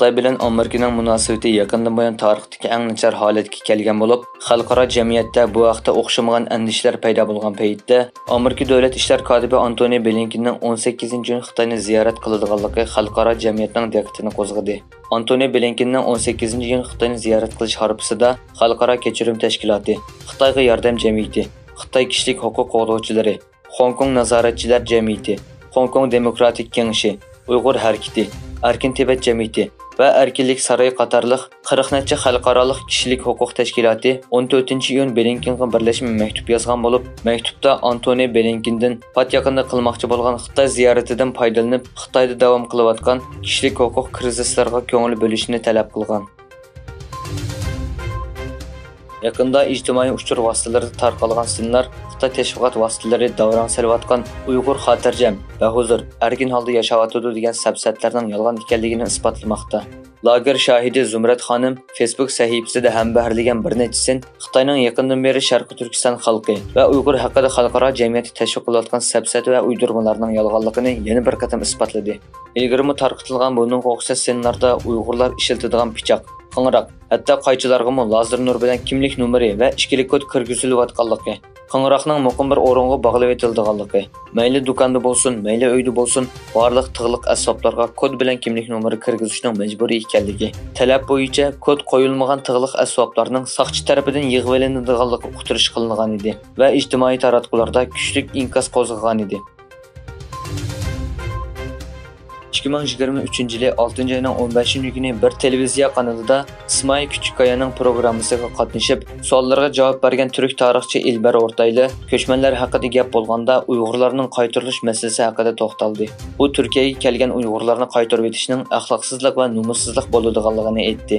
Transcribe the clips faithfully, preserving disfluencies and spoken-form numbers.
خىتاي بىلەن ئامېرىكىنىڭ مۇناسىۋىتى يېقىندىن بۇيان تارىختىكى ئەڭ ناچار ھالەتكە كەلگەن بولۇپ، خەلقئارا جەمئىيەتتە بۇ ھەقتە ئوخشىمىغان ئەندىشىلەر پەيدا بولغان پەيتتە، ئامېرىكا دۆلەت ئىشلار كاتىپى ئانتونى بلىنكېننىڭ ئون سەككىزىنچى ئىيۇن خىتاينى زىيارەت قىلىدىغانلىقى خەلقئارا جەمئىيەتنىڭ دىققىتىنى قوزغىدى. ئانتونى بلىنكېننىڭ ئون سەككىزىنچى ئىيۇن خىتاينى زىيارەت قىلىش ھارپىسىدا خەلقئارا كەچۈرۈم تەشكىلاتى، خىتايغا ياردەم جەمئىيىتى، خىتاي كىشىلىك ھوقۇق قوغدىغۇچىلىرى، خوڭكوڭ نازارەتچىلەر جەمئىيىتى، خوڭكوڭ دېموكراتىك كېڭىشى، ئۇيغۇر ھەرىكىتى، ئەركىن تىبەت جەمئىيىتى ۋە ئەركىنلىك سارىيى قاتارلىق قىرىق نەچچە خەلقئارالىق كىشىلىك ھوقۇق تەشكىلاتى ئون تۆتىنچى ئىيۇن بلىنكېنغا بىرلەشمە مەكتۇپ يازغان بولۇپ، مەكتۇپتا ئانتونى بلىنكېندىن پات يېقىندا قىلماقچى بولغان خىتاي زىيارىتىدىن پايدىلىنىپ، خىتايدا داۋام قىلىۋاتقان كىشىلىك ھوقۇق كىرىزىسلىرىغا كۆڭۈل بۆلۈشىنى تەلەپ قىلغان. يېقىندا ئىجتىمائىي ئۇچۇر ۋاسىتىلىرىدا تارقالغان سىنلار خىتاي تەشۋىقات ۋاسىتىلىرى داۋراڭ سېلىۋاتقان ئۇيغۇر خاتىرجەم، بەھۇزۇر، ئەركىن ھالدا ياشاۋاتىدۇ دېگەن سەپسەتىلەرنىڭ يالغان ئىكەنلىكىنى ئىسپاتلىماقتا. لاگېر شاھىدى زۇمرەت خانىم فېيسبۇك سەھىپىسىدە ھەمبەھىرلىگەن بىر نەچچە سىن خىتاينىڭ يېقىندىن بېرى شەرقىي تۈركىستان خەلقى ۋە ئۇيغۇر ھەققىدە خەلقئارا جەمئىيەتتە تەشۋىق قىلىۋاتقان سەپسەتە ۋە ئۇيدۇرمىلارنىڭ يالغانلىقىنى يەنە بىر قېتىم ئىسپاتلىدى. ئىلگىرىمۇ تارقىتىلغان بۇنىڭغا ئوخشاش سىنلاردا ئۇيغۇرلار ئىشلىتىدىغان پىچاق، قىڭراق، ھەتتا قايچىلارغىمۇ لازېر نۇرى بىلەن كىملىك نومۇرى ۋە ئىككىلىك كود كىرگۈزۈلۈۋاتقانلىقى، قىڭراقنىڭ مۇقىم بىر ئورۇنغا باغلىۋېتىلىدىغانلىقى، مەيلى دۇكاندا بولسۇن، مەيلى ئۆيدە بولسۇن، بارلىق تىغلىق ئەسۋابلارغا كود بىلەن كىملىك نومۇرى كىرگۈزۈشنىڭ مەجبۇرىي ئىكەنلىكى، تەلەپ بويىچە كود قويۇلمىغان تىغلىق ئەسۋابلارنىڭ ساقچى تەرىپىدىن يىغىۋېلىنىدىغانلىقى ئۇقتۇرۇش قىلىنغانىدى ۋە ئىجتىمائىي تاراتقۇلاردا كۈچلۈك ئىنكاس قوزغىغانىدى. ئىككى مىڭ يىگىرمە ئۈچىنچى يىلى ئالتىنچى ئاينىڭ ئون بەشىنچى كۈنى بىر تېلېۋىزىيە قانىلىدا ئىسمائىل كۈچۈككايانىڭ پروگراممىسىغا قاتنىشىپ، سوئاللارغا جاۋاب بەرگەن تۈرك تارىخچى ئىلبەر ئورتايلى كۆچمەنلەر ھەققىدە گەپ بولغاندا، ئۇيغۇرلارنىڭ قايتۇرۇلۇش مەسىلىسى ھەققىدە توختالدى. ئۇ تۈركىيەگە كەلگەن ئۇيغۇرلارنى قايتۇرۇۋېتىشنىڭ ئەخلاقسىزلىق ۋە نومۇسسىزلىق بولىدىغانلىقىنى ئېيتتى.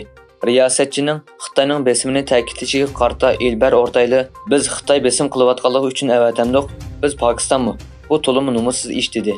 رىياسەتچىنىڭ خىتاينىڭ بېسىمىنى تەكىتلىشىگە قارىتا ئىلبەر ئورتايلى، بىز خىتاي بېسىم قىلىۋاتقانلىقى ئۈچۈن ئەۋەتەمدۇق؟ بىز پاكىستانمۇ؟ بۇ تولىمۇ نومۇسسىز ئىش، دېدى.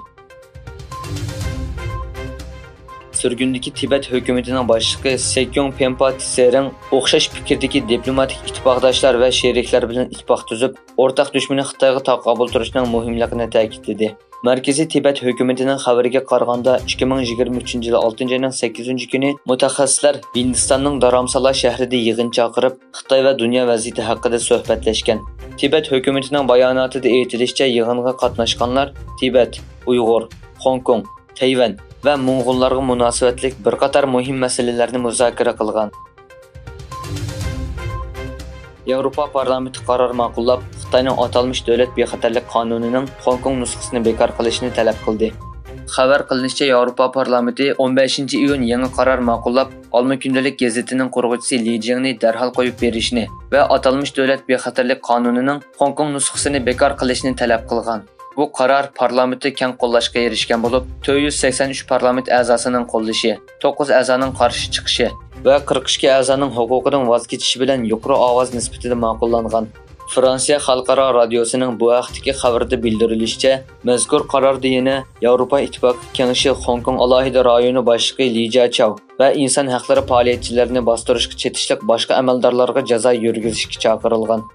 سۈرگۈندىكى تىبەت ھۆكۈمىتىنىڭ باشلىقى سېكيوڭ پېمپا تسېرىڭ ئوخشاش پىكىردىكى دىپلوماتىك ئىتتىپاقداشلار ۋە شېرىكلەر بىلەن ئىتتىپاق تۈزۈپ، ئورتاق دۈشمىنى خىتايغا تاقابىل تۇرۇشنىڭ مۇھىملىقىنى تەكىتلىدى. مەركىزىي تىبەت ھۆكۈمىتىنىڭ خەۋىرىگە قارىغاندا، ئىككى مىڭ يىگىرمە ئۈچىنچى يىلى ئالتىنچى ئاينىڭ سەككىزىنچى كۈنى مۇتەخەسسىسلەر ھىندىستاننىڭ دارامسالا شەھىرىدە يىغىن چاقىرىپ، خىتاي ۋە دۇنيا ۋەزىيىتى ھەققىدە سۆھبەتلەشكەن. تىبەت ھۆكۈمىتىنىڭ باياناتىدا ئېيتىلىشىچە، يىغىنغا قاتناشقانلار تىبەت، ئۇيغۇر، خوڭكوڭ، تەيۋەن ۋە موڭغۇللارغا مۇناسىۋەتلىك بىر قاتار مۇھىم مەسىلىلەرنى مۇزاكىرە قىلغان. ياۋروپا پارلامېنتى قارار ماقۇللاپ، خىتاينىڭ ئاتالمىش دۆلەت بىخەتەرلىك قانۇنىنىڭ خوڭكوڭ نۇسخىسىنى بىكار قىلىشىنى تەلەپ قىلدى. خەۋەر قىلىنىشىچە، ياۋروپا پارلامېنتى ئون بەشىنچى ئىيۇن يېڭى قارار ماقۇللاپ، ئالما كۈندىلىك گېزىتىنىڭ قۇرغۇچىسى لى جىڭنى دەرھال قويۇپ بېرىشنى ۋە ئاتالمىش دۆلەت بىخەتەرلىك قانۇنىنىڭ خوڭكوڭ نۇسخىسىنى بىكار قىلىشنى تەلەپ قىلغان. بۇ قارار پارلامېنتتا كەڭ قوللاشقا ئېرىشكەن بولۇپ، تۆت يۈز سەكسەن ئۈچ پارلامېنت ئەزاسىنىڭ قوللىشى، توققۇز ئەزانىڭ قارشى چىقىشى ۋە قىرىق ئىككى ئەزانىڭ ھوقۇقىدىن ۋاز كېچىشى بىلەن يۇقىرى ئاۋاز نىسبىتىدە ماقۇللانغان. فرانسىيە خەلقئارا رادىيوسىنىڭ بۇ ھەقتىكى خەۋىرىدە بىلدۈرۈلۈشىچە، مەزكۇر قاراردا يەنە ياۋروپا ئىتتىپاقى كېڭىشى خوڭكوڭ ئالاھىدە رايونى باشلىقى لى جياچاۋ ۋە ئىنسان ھەقلىرى پائالىيەتچىلىرىنى باستۇرۇشقا چېتىشلىق باشقا ئەمەلدارلارغا جازا يۈرگۈزۈشكە چاقىرىلغان.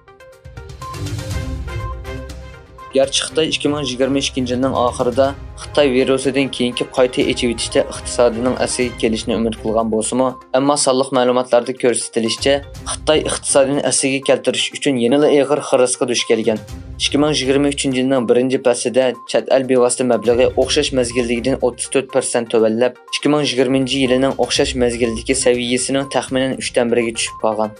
گەرچە خىتاي ئىككى مىڭ يىگىرمە ئىككىنچى يىلنىڭ ئاخىرىدا خىتاي ۋىرۇسىدىن كېيىنكى قايتا ئېچىۋېتىشتە ئىقتىسادىنىڭ ئەسلىگە كېلىشىنى ئۈمىد قىلغان بولسىمۇ، ئەمما سانلىق مەلۇماتلاردا كۆرسىتىلىشىچە، خىتاي ئىقتىسادىنى ئەسلىگە كەلتۈرۈش ئۈچۈن يەنىلا ئېغىر خىرىسقا دۇچ كەلگەن. ئىككى مىڭ يىگىرمە ئۈچىنچى يىلنىڭ بىرىنچى پەسلىدە چەت ئەل بىۋاسىتە مەبلىغى ئوخشاش مەزگىلدىكىدىن ئوتتۇز تۆت پىرسەنت تۆۋەنلەپ، ئىككى مىڭ يىگىرمىنچى يىلىنىڭ ئوخشاش مەزگىلدىكى سەۋىيەسىنىڭ تەخمىنەن ئۈچتىن بىرىگە چۈشۈپ قالغان.